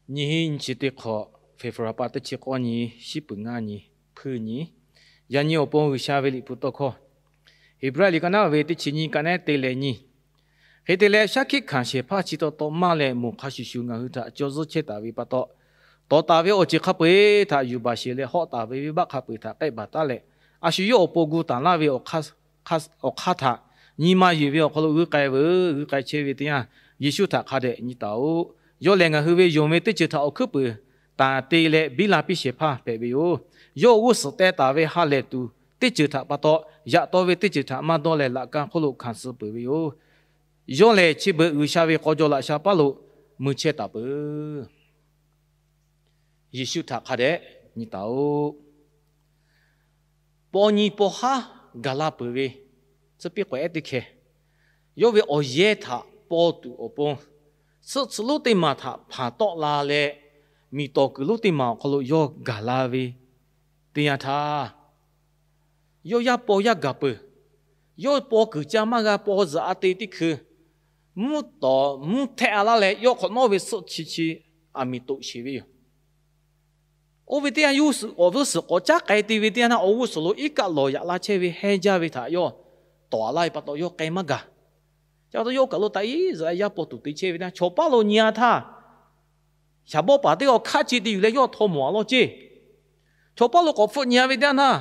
Nyiˇ hinˉ nyiˇ chi teˇ hk'awꞈ, February pa teˇ chi k'awˇ nyi, shiˉ peuˬ ngaˇ nyi, hpuiˇ nyi. Yaꞈ nyi awˬ pon G'uiˬsha ve liꞈ hpu tawˇ hkawˇ, Heˍbrehˇ liꞈ ka naˉ ve teˇ chi nyi ka nehˉ te leh nyi. Hk'e te leh, shaˉ hkiˆ hkanˍ shehˍ hpaˇ chi taw taw maˇ leh, moˬ hk'a shuˍ shuˍ ngaˬ hui htaꞈ caw zuhˇ chehˇ taˍ ve pa taw, tawˍ taˍ ve awˬ ceuˬ hk'a peu-eˬ htaꞈ yuˬ baˬ sheˍ leh, hawˆ taˍ ve venˇbaˆ hk'a peu-eˬ htaꞈ k'ehˆ baˬ taˉ leh, a shu yawˇ awˬ pon gu taˍ laˇ ve awˬ hk'aˇ htaꞈ nyi ma yeˬ ve awˬ hk'aw lo g'uiˇ k'ai veuˬ. G'uiˇ k'ai chehˇ ve teˇ yanˇ, Yeˍsuˆ htaꞈ hk'a dehꞈ nyi taˍ-oꞈ. Yawˇ lehˬ ngaˬ hui ve yonˍ ve teˇ ceuˬ htaꞈ awˬ hkuiˉ puiˍ tanˍ te leh biˇ la piˇ shehˍ hpaˇ hpehꞈ ve yoˬ. Yawˇ g'uˇ suhˍ teh taˍ ve ha lehˬ tuˬ teˇ ceuˬ htaꞈ pa taw, yaꞈ taw ve teˇ ceuˬ htaꞈ maˇ dawˇ leh laꞈ ka hk'oˆ lo hkanˍ suh peuˬ ve yoˬ. Yawˇ lehˬ chi beuꞈ G'uiˬsha ve k'aw jaw laꞈ sha paˉ lo mui chehˇ taˍ peuˬ. Yeˍsuˆ htaꞈ hk'a dehꞈ nyi taˍ-oꞈ. Paw nyi paw haˉ gaˬ la peuˬ ve tcuh piˇ k'awehˉ teˇ hkeh, yawˇ ve awˬ yehˇ htaꞈ paw tuˬ awˬ pon, suhˆ tcuh lonˉ teˇ maˬ htaꞈ hpanˍ tawˆ la leh, miˬ tawˍ kuiˬ lonˉ teˇ maˬ awˬ hk'aw lo yawˇ gaˬ la ve teˇ yanˇ htaˇ, yawˇ yaˇ paw yaˇ gaˬ peuˬ. Yawˇ paw kuiˬ ca maˇ g'a paw zuhꞈ a te teˇ hkui, mvuhˇ tawˍ mvuhˇ htehˆ a laˇ leh, yawˇ hk'awꞈ nawˉ ve suhˆ chi chi aˬ miˍ toꞈ sheˍ ve yoˬ. Oˇ ve teˇ yanˇ, yawˇ g'uˇ suhˍ k'awꞈ caˉ k'ai te ve teˇ yanˇ htaˇ, awˬ g'uˇ suhˍ lo iˉ kaˆ lawˬ yaꞈ la chehˇ ve hehnˇ jaˇ ve htaꞈ yawˇ tawˍ a laˇ ve pa taw, yawˇ k'ai maˇ gaˬ. Ca pa taw yawˇ kaˬ lo taꞈ iˉ zuhꞈ yaˇ paw tuˬ te chehˇ ve teˇ yanˇ, chaw paˉ lo nyi a htaˇ, shaˍ bawˆ paˍ teˇ g'aˇ hk'aˆ ce te yuˬ leh yawˇ htaw mawˬ a law ceˇ. Chaw paˉ lo k'awꞈ hpfuhˆ nyi a ve teˇ yanˇ htaˇ,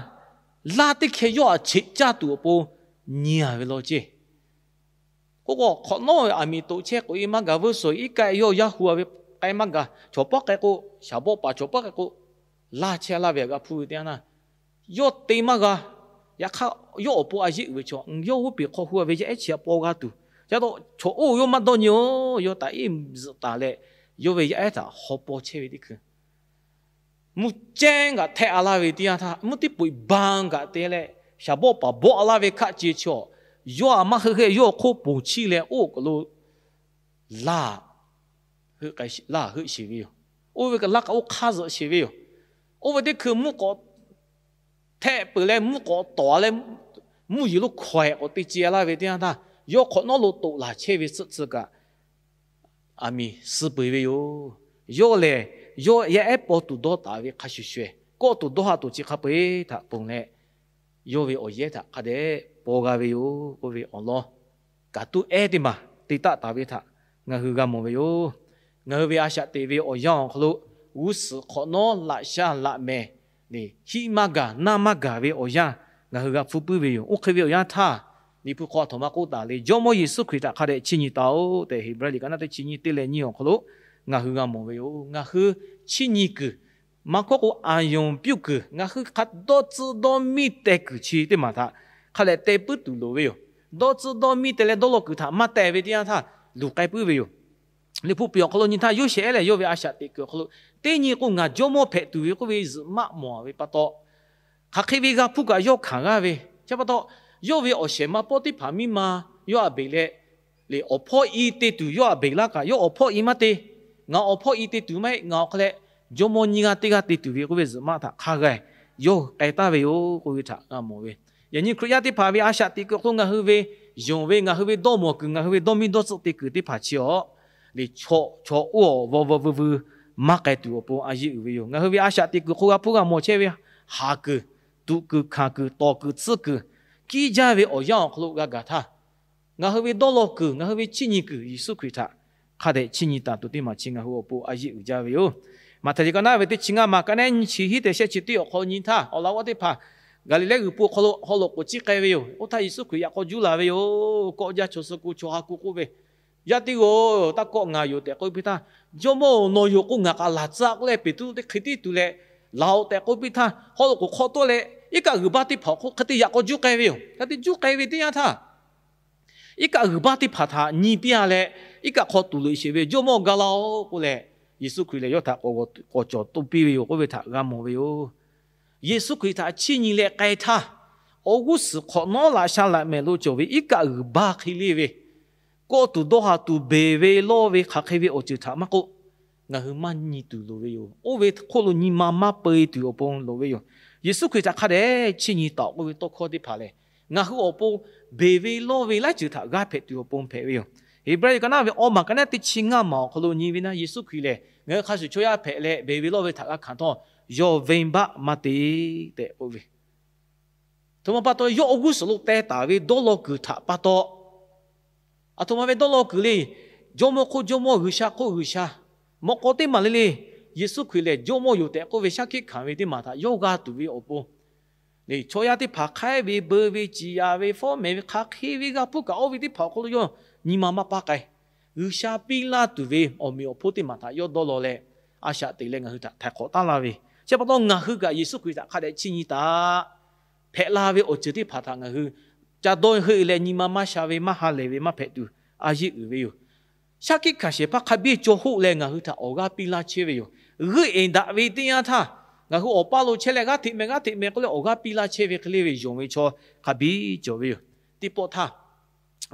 laˇ teˇ hkeh yawˇ htaꞈ cheꞈ caˇ tuˬ awˬ pon nyi a ve law ceˇ. K'oˆ k'o, hk'awꞈ nawˉ ve aˬ miˍ toꞈ chehˇ k'oꞈ e maˇ gaˬ, vuiˇ suhˍ iˉ kaˆ yawˇ yaˇ hu a ve k'ai maˇ gaˬ, chaw paˉ k'ai k'o, shaˍ bawˆ paˍ chaw paˉ k'ai k'o, laˇ chehˇ laˇ ve htaꞈ g'a hpuˇ ve teˇ yanˇ htaˇ, yawˇ te maˇ g'a. Yaꞈ hk'aˇ, yawˇ awˬ pon a yeˆ uiˍ ve chaw, yawˇ g'oˇ peˬ hk'aw hu a ve yaˇ ehˉ chi htaꞈ paw g'a tuˬ. Ca taw chaw oˇ yawˇ maˇ dawˇ nyi-oˬ. Yawˇ taꞈ iˉ zuhꞈ taˍ leh, yawˇ ve yaˇ ehˉ htaꞈ haw paw chehˇ ve teˇ hkui, mvuhˇ cehˉ kaꞈ htehˆ a laˇ ve teˇ yanˇ htaˇ, mvuhˇ tiˉ poꞈ-e baˇ kaꞈ te leh, shaˍ bawˆ paˍ bawˆ a laˇ ve hk'aˆ ce chi awˬ, yawˇ a maˇ heuˆ heuˆ yawˇ awˬ hk'oˆ ponˬ chiˇ leh oˇ kaˬ lo laˇ heuˆ sheˍ ve yoˬ. Oˇ ve kaꞈ laˇ kaꞈ oˇ hk'aˇ zuhꞈ sheˍ ve yoˬ. Oˇ ve teˇ hkui mvuhˇ k'awꞈ htehˆ peuˬ leh, mvuhˇ k'awꞈ tawˍ leh, mvuhˇ yeˬ lo hkawehꞈ k'awꞈ te ce laˇ ve teˇ yanˇ htaˇ, yawˇ hk'awꞈ nawˉ lo toꞈ laˬ chehˇ ve suhˆ tcuh kaꞈ aˬ miˍ suh peu-eˬ ve yoˬ. Yawˇ lehˬ, yawˇ yaˇ ehˉ paw tuˬ dawˇ taˍ ve hk'a shuˍ shuˍ, kawˆ tuˬ dawˇ ha tuˬ chi hk'a peu-eˬ htaꞈ ponˬ leh, yawˇ ve awˬ yehˇ htaꞈ hk'a dehꞈ paw g'a ve yoˬ k'oˆ ve awˬ lawn kaꞈ tuˉ ehˉ teˇ maˬ te taˆ taˍ ve htaꞈ ngaˬ hui g'a mawˬ ve yoˬ. Ngaˬ hui ve a shaꞈ teꞈ ve awˬ yanˇ awˬ hk'aw lo, g'uˇ suhˍ hk'awꞈ nawˉ laꞈ sha laꞈ mehˍ lehˬ, hiˆ maˇ gaˬ naˇ maˇ gaˬ ve awˬ yanˇ ngaˬ hui g'a hpuˇ puiˉ ve yoˬ. Oˇ hk'e ve awˬ yanˇ htaˇ, Liꞈ hpu hk'aw a htoꞈ ma k'oˆ taˍ le, Jawˇmawˇ Yeˍsuˆ Hkriꞈ htaꞈ hk'a dehꞈ chiˇ nyi taˍ-oꞈ tehꞈ, Heˍbrehˇ liꞈ ka naˉ teˇ chi nyiˇ teˇ leh nyiˇ awˬ hk'aw lo ngaˬ hui g'a mawˬ ve yoˬ. Ngaˬ hui chiˇ nyi kuiˬ, maˇ hkawˇ k'o, aˬ yonˍ piuˇ kuiˬ, ngaˬ hui hk'a dawˇ tcuhˇ dawˇ miˇ teh kuiˬ chi teˇ maˬ htaꞈ hk'a dehꞈ te puiˉ tuˬ loˍ ve yoˬ. Dawˇ tcuhˇ dawˇ miˇ teh leh dawˇ law kuiˬ htaꞈ maˇ teh ve teˇ yanˇ htaˇ, luˬ k'ai puiˉ ve yoˬ. Liꞈ hpu piˍ awˬ hk'aw lo nyi htaˇ, Yoˇsehꞈ lehˬ yawˇ ve a shaꞈ teꞈ kuiˬ awˬ hk'aw lo, teˇ nyi k'o ngaˬ jawˇmawˇ hpehꞈ tuˬ ve k'oˆ ve zuhꞈ maˆ mawˬ ve pa taw, hk'aˬ hk'e ve g'a hpuˇ kaꞈ yawˇ hkanˍ g'aˇ ve, chi pa taw, yawˇ ve awˬ shehˍ ma Pawˇtiˇhpaˍ miˇ ma yawˇ htaꞈ beˬ leh, lehˬ awˬ hpawˇ i te tuˬ yawˇ htaꞈ beˬ laˇ kaꞈ, yawˇ awˬ hpawˇ i maˇ te. Ngaˬ awˬ hpawˇ i te tuˬ maˇ heˆ. Ngaˬ awˬ hk'aw leh jawˇmawˇ nyiˇ g'aˇ teˇ g'aˇ te tuˬ ve k'oˆ ve zuhꞈ maˆ htaꞈ hk'a g'a yawˇ k'ai taˍ ve yoˬ k'oˆ ve htaꞈ g'a mawˬ ve. Yaꞈ nyi Hkriꞈ yaˇ teˇ hpaˍ ve a shaꞈ teꞈ kuiˬ awˬ hk'aw lo ngaˬ hui ve yonˍ ve, ngaˬ hui ve dawˇ mawˬ kuiˬ, ngaˬ hui ve dawˇ miˇ dawˇ tcuhˆ te kuiˬ teˇ hpaˍ chi awˬ, lehˬ chaw, chaw oˇ awˬ vaw vaw veu veu maˇ k'ai tuˬ awˬ pon a yeˆ uiˍ ve yoˬ. Ngaˬ hui ve a shaꞈ teꞈ kuiˬ hk'aw g'a hpuˇ g'a mawˬ chehˇ ve haˍ kuiˬ, tuꞈ kuiˬ, hkanˍ kuiˬ, tawˍ kuiˬ, tsuhˇ kuiˬ, kiˇ jaˇ ve awˬ yanˇ awˬ hk'aw lo g'a gaˬ htaˇ, ngaˬ hui ve dawˇ law kuiˬ, ngaˬ hui ve chiˇ nyi kuiˬ Yeˍsuˆ Hkriꞈ htaꞈ hk'a dehꞈ chiˇ nyi taˍ tuˬ teˇ maˬ chi ngaˬ hui awˬ pon a yeˆ uiˍ jaˇ ve yoˬ. Maꞈhtehˍ liꞈ ka naˉ ve teˇ chi ngaˇ ma ka nehˉ nyiˇ chi hiˉ tehꞈ shehˆ chi teˇ awˬ hk'aw nyi htaˇ, awˬ laꞈ g'awˇ teˇ hpaˍ Gaˍliˍlehˇ g'uiˬ po awˬ hk'aw lo haw loꞈ k'oˍ ciˇ k'ai ve yoˬ. Oˇ htaˇ Yeˍsuˆ Hkriꞈ yaꞈ k'aw juˇ laˬ ve yoˬ. Kawˆ jaˇ chaw suh ku chaw ha ku k'oˆ ve, Yaˇ teˇ g'aˇ-oˬ, taˇ kawˆ ngaˬ yoˬ tehꞈ k'oˆ piˇ htaˇ, Jawˇmawˇ-oˬ, nawˬ yoˬ k'o ngaˬ k'aꞈ laˬ tcuh k'oˆ leh Peˍtruˆ teˇ hk'e tiˉ tuˬ leh, laˬ-oꞈ tehꞈ k'oˆ piˇ htaˇ, haw loꞈ k'oˍ hk'aw tawˆ leh iˉ kaˆ g'uiˬ baˇ teˇ hpaˍ awˬ hk'oˆ hk'e te yaꞈ k'aw juˇ k'ai ve yoˬ. Hk'e te juˇ k'ai ve teˇ yanˇ htaˇ, iˉ kaˆ g'uiˬ baˇ teˇ hpaˍ htaꞈ nyi piˇ-a leh, iˉ kaˆ hk'aw tuˬ loꞈ sheˍ ve, Jawˇmawˇ-oˬ, ga laˇ-oˆ k'oˆ leh, Yeˍsuˆ Hkriꞈ lehˬ yawˇ htaꞈ k'awꞈ cawˬ toˇ piˇ ve yoˬ k'oˆ ve htaꞈ g'a mawˬ ve yoˬ. Yeˍsuˆ Hkriꞈ htaꞈ chiˇ nyi leh k'ai htaˇ, awˬ g'uˇ suhˍ hk'awꞈ nawˉ laꞈ sha laꞈ mehˍ lo cawˬ ve iˉ kaˆ g'uiˬ baˇ hk'e leˇ ve, kawˆ tuˬ dawˇ ha tuˬ beˬ ve lawˇ ve hk'aˬ hk'e ve awˬ ceuˬ htaꞈ maˇ k'oˆ, ngaˬ hui maˇ nyi tuˬ loˍ ve yoˬ. Oˇ ve hk'oˆ lo nyi ma maˇ peu-e tuˬ awˬ pon loˍ ve yoˬ. Yeˍsuˆ Hkriꞈ htaꞈ hk'a dehꞈ chiˇ nyi taˍ-oꞈ k'oˆ ve tawˇ hkawˇ teˇ hpaˍ lehˬ, ngaˬ hui awˬ pon beˬ ve lawˇ ve laiˉ ceuˬ htaꞈ g'aˇ hpehꞈ tuˬ awˬ pon hpehꞈ ve yoˬ. Heˍbrehˇ ka naˉ ve awˇ maˬ ka naˉ teˇ chi ngaˇ maˬ awˬ hk'aw lo nyi ve naˆ, Yeˍsuˆ Hkriꞈ lehˬ ngaˬ hui hk'a shuˍ chaw yaˇ hpehꞈ leh beˬ ve lawˇ ve htaꞈ g'a hkanˍ htawˇ, yawˇ venˇbaˆ maˇ te tehꞈ k'oˆ ve. Aˬ htoꞈ ma pa taw yawˇ awˬ g'uˇ suhˍ lo teh taˍ ve dawˇ law kuiˬ htaꞈ pa taw, aˬ htoꞈ ma ve dawˇ law kuiˬ le. Jawˇmawˇ hk'oˆ jawˇmawˇ, G'uiˬsha hk'oˆ G'uiˬsha, mawꞈ k'aw teˇ maˬ le le, Yeˍsuˆ Hkriꞈ lehˬ Jawˇmawˇ yoˬ tehꞈ k'oˆ ve shaˉ hkiˆ hkanˍ ve teˇ maˬ htaꞈ yawˇ g'a tuˬ ve awˬ pon, le chaw yaˇ teˇ hpaˍ hk'aiˉ ve, beu ve, ciˍ yaˍ ve, fawˉ mehˍ ve, hk'a hk'e ve, g'a hpuˇ kaꞈ oˇ ve teˇ hpaˍ awˬ hk'aw lo yawˇ nyi ma maˇ paˇ k'ai. G'uiˬsha piˇ laˇ tuˬ ve awˬ meꞈ awˬ hponˇ teˇ maˬ htaꞈ yawˇ dawˇ law leh, a shaꞈ teꞈ leh ngaˬ hui htaꞈ htaiˍ hk'awꞈ taˉ laˇ ve. Chi pa taw ngaˬ hui kaꞈ Yeˍsuˆ Hkriꞈ htaꞈ hk'a dehꞈ chiˇ nyi taˍ hpehꞈ la ve awˬ ceuˬ teˇ hpaˍ htaꞈ ngaˬ hui ca dawˇ heuˆ leh nyi ma maˇ sha ve, maˇ ha lehˬ ve, maˇ hpehꞈ tuˬ a yeˇ uiˍ ve yoˬ. Shaˉ hkiˆ hkanˍ shehˍ hpaˇ hk'a biˇ caw hoˆ leh ngaˬ hui htaꞈ awˬ g'aˇ piˇ laˇ chehˇ ve yoˬ. G'euˆ eˍ daꞈ ve teˇ yanˇ htaˇ, ngaˬ hui awˬ paˇ lo chehˇ leh g'aˇ hteꞈ meh g'aˇ hteꞈ meh k'oˆ leh awˬ g'aˇ piˇ laˇ chehˇ ve hk'e le ve yonˍ ve chaw hk'a biˇ cawˬ ve yoˬ. Teˇ pawˆ htaˇ,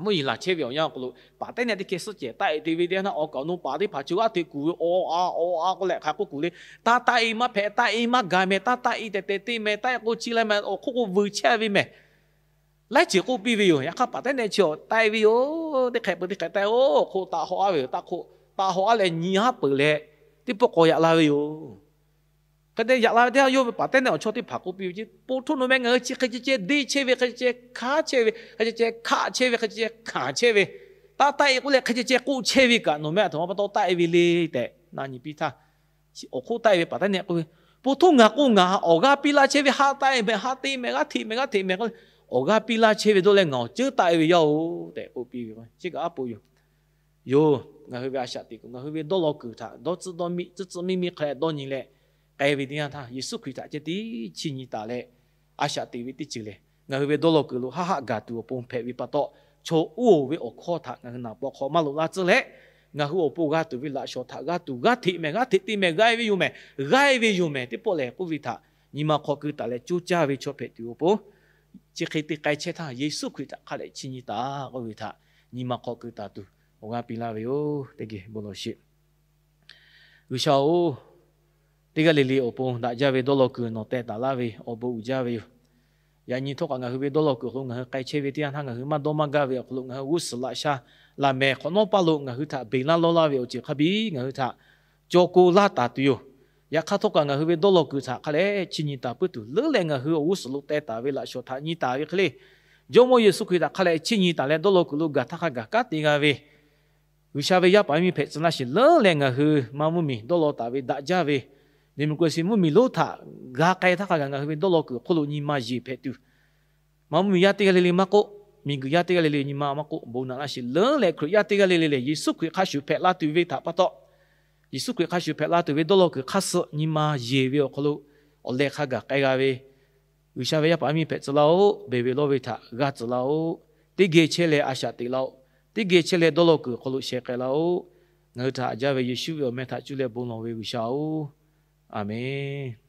mvuhˇ yeˬ laˬ chehˇ ve awˬ yanˇ awˬ hk'aw lo paˍ tehˉ nehˆ teˇ hkeh suhˉ cehˬ taˆ e te ve teˇ yanˇ htaˇ, awˬ kaˍ awˬ nu paˍ teˇ hpaˍ chi g'aˇ hteꞈ kuˬ ve, awˬ a awˬ a k'oˆ leh hk'aˬ k'oˆ kuˬ le. Taˇ taˆ e maˇ hpehꞈ, taˆ e maˇ gaˬ meh, taˇ taˆ e tehꞈ tehꞈ te meh, taˆ e k'o chi leh meh awˬ hk'oˆ k'o vuiˬ chehˇ ve meh. Laiˉ ceuˬ k'oˆ piˇ ve yoˬ. Yaꞈ hk'aˇ paˍ tehˉ nehˆ chi awˬ taˆ e ve yoˬ. Teˇ hk'e peuˬ teˇ hk'e taˆ e, oˇ hk'oˆ taˆ haw a ve yoˬ. Taˆ hk'oˆ taˆ haw a leh nyi haˉ peuˬ leh, teˇ pawˆ k'awꞈ yaꞈ la ve yoˬ. Hk'e te yaꞈ la ve teˇ yanˇ, yawˇ ve paˍ tehˉ nehˆ awˬ chawˇ teˇ hpaˍ k'oˆ piˇ ve, Po htoˇ nawˬ meh ngaˬ hui chi hk'e ceh ceh deˇ chehˇ ve, hk'e ceh ceh hkanˍ chehˇ ve, hk'e ceh ceh hkaˆ chehˇ ve, hk'e ceh ceh hkanˍ chehˇ ve, taˇ taˆ e k'oˆ leh hk'e ceh ceh k'oˆ chehˇ ve kaꞈ, nawˬ meh aˬ htoꞈ ma pa taw taˆ e ve le tehꞈ na nyi piˇ htaˇ, awˬ hk'oˆ taˆ e ve paˍ tehˉ nehˆ k'oˆ ve, Po htoˇ ngaˬ k'o ngaˬ awˬ g'aˇ piˇ laˇ chehˇ ve, haˆ taˆ e meh, haˆ te meh, g'aˇ hteꞈ meh, g'aˇ hteꞈ meh k'oˆ leh, awˬ g'aˇ piˇ laˇ chehˇ ve dawˇ leh ngaˬ awˬ ceuˉ taˆ e ve yaˇ oˬ tehꞈ k'oˆ piˇ ve. Chi kaꞈ aˉ po yoˬ. Yoˬ, ngaˬ hui ve a shaꞈ teꞈ kuˬ, ngaˬ hui ve dawˇ law kuiˬ htaꞈ dawˇ tcuhˉ dawˇ miˆ, tcuhˉ tcuhˉ miˇ miˇ hk'a dehꞈ dawˇ nyi leh k'ai ve teˇ yanˇ htaˇ, Yeˍsuˆ Hkriꞈ htaꞈ ceh tiˉ chiˇ nyi taˍ leh, a shaꞈ teꞈ ve teˇ ceuˬ lehˬ, ngaˬ hui ve dawˇ law kuiˬ lo haˆ haˆ gaˬ tuˬ awˬ pon hpehꞈ ve pa taw, chaw oˇ ve awˬ hkawˇ htaꞈ ngaˬ hui naˍ paw hk'aw maˇ loꞈ la tcuhˉ leh, ngaˬ hui awˬ pon g'a tuˬ ve laꞈ shawˍ htaꞈ g'a tuˬ, g'aˇ hteꞈ meh, g'aˇ hteꞈ te meh, g'a e ve yoˬ meh, g'a e ve yoˬ meh, teˇ pawˆ lehˬ k'oˆ ve htaꞈ nyi ma hk'aw keu taˍ leh coˇ caˇ ve chaw hpehꞈ tuˬ awˬ pon, chi hk'e te k'ai chehˇ htaˇ Yeˍsuˆ Hkriꞈ htaꞈ hk'a dehꞈ chiˇ nyi taˍ k'oˆ ve htaꞈ nyi ma hk'aw keu taˍ tuˬ awˬ g'aˇ piˇ laˇ ve yoˬ. Teˇ geh bon lawˬ sheˍ. G'uiˬsha-oˬ, teˇ g'aˇ le le awˬ pon daꞈ jaˇ ve dawˇ law kuiˬ nawˬ teh taˍ laˇ ve awˬ bon uiˍ jaˇ ve yoˬ. Yaꞈ nyi htawˇ kaꞈ ngaˬ hui ve dawˇ law kuiˬ awˬ hk'aw lo ngaˬ hui k'ai chehˇ ve teˇ yanˇ htaˇ, ngaˬ hui maˇ dawˇ maˇ gaˇ ve awˬ hk'aw lo ngaˬ hui g'uˇ suhˍ laꞈ sha laꞈ mehˍ hk'awꞈ nawˉ paˇ lo ngaˬ hui htaꞈ beˬ laˇ lawˇ laˇ ve awˬ ceuˬ hk'a biˇ ngaˬ hui htaꞈ caw ko laˇ taˍ tuˬ yoˬ. Yaꞈ hk'aˇ htawˇ kaꞈ ngaˬ hui ve dawˇ law kuiˬ htaꞈ hk'a leh chiˇ nyi taˍ puiˉ tuˬ leuˉ leh ngaˬ hui awˬ g'uˇ suhˍ lo teh taˍ ve laꞈ shawˍ htaꞈ nyi taˍ ve hk'e le, Jawˇmawˇ Yeˍsuˆ Hkriꞈ htaꞈ hk'a leh chiˇ nyi taˍ leh dawˇ law kuiˬ lo gaˬ htaˇ hk'a gaˬ kanˉ te g'a ve G'uiˬsha ve yaˇ paˍ yaˇ miˇ hpehꞈ tcuh laˇ sheˍ leuˉ leh ngaˬ hui maˇ mvuhˇmiˬ dawˇ law taˍ ve daꞈ jaˇ ve democracy mvuhˇmiˬ lonˉ htaꞈ g'a k'ai htaˇ hk'a gaˬ ngaˬ hui ve dawˇ law kuiˬ hk'oˆ lo nyi ma yeˬ hpehꞈ tuˬ, maˇ mvuhˇmiˬ yaˇ teˇ g'aˇ le le maˇ k'oˆ, miˬguiˬ yaˇ teˇ g'aˇ le le nyi ma maˇ k'oˆ, bon naꞈ laˇ sheˍ leuˉ leh Hkriꞈ yaˇ teˇ g'aˇ le le lehˬ Yeˍsuˆ Hkriꞈ hk'a shuˍ hpehꞈ la tuˬ ve htaꞈ pa taw, Yeˍsuˆ Hkriꞈ hk'a shuˍ hpehꞈ la tuˬ ve dawˇ law kuiˬ hk'aˇ suh nyi ma yeˬ ve awˬ hk'aw lo awˬ leh hk'a gaˬ k'ai g'a ve G'uiˬsha ve yaˇ paˍ yaˇ miˇ hpehꞈ tcuh laˇ-oˆ. Beˬ ve lawˇ ve htaꞈ g'a tcuh laˇ-oˆ. Teˇ geh chehˇ leh a shaꞈ teꞈ laˇ-oˆ. Teˇ geh chehˇ leh dawˇ law kuiˬ awˬ hk'aw lo sheh k'ai laˇ-oˆ. Ngaˬ hui htaꞈ haꞈ jaˇ ve Yeˍsuˆ ve awˬ meh htaꞈ cuˇ leh bon lawˬ ve G'uiˬsha-oˬ, Aˍmenˇ.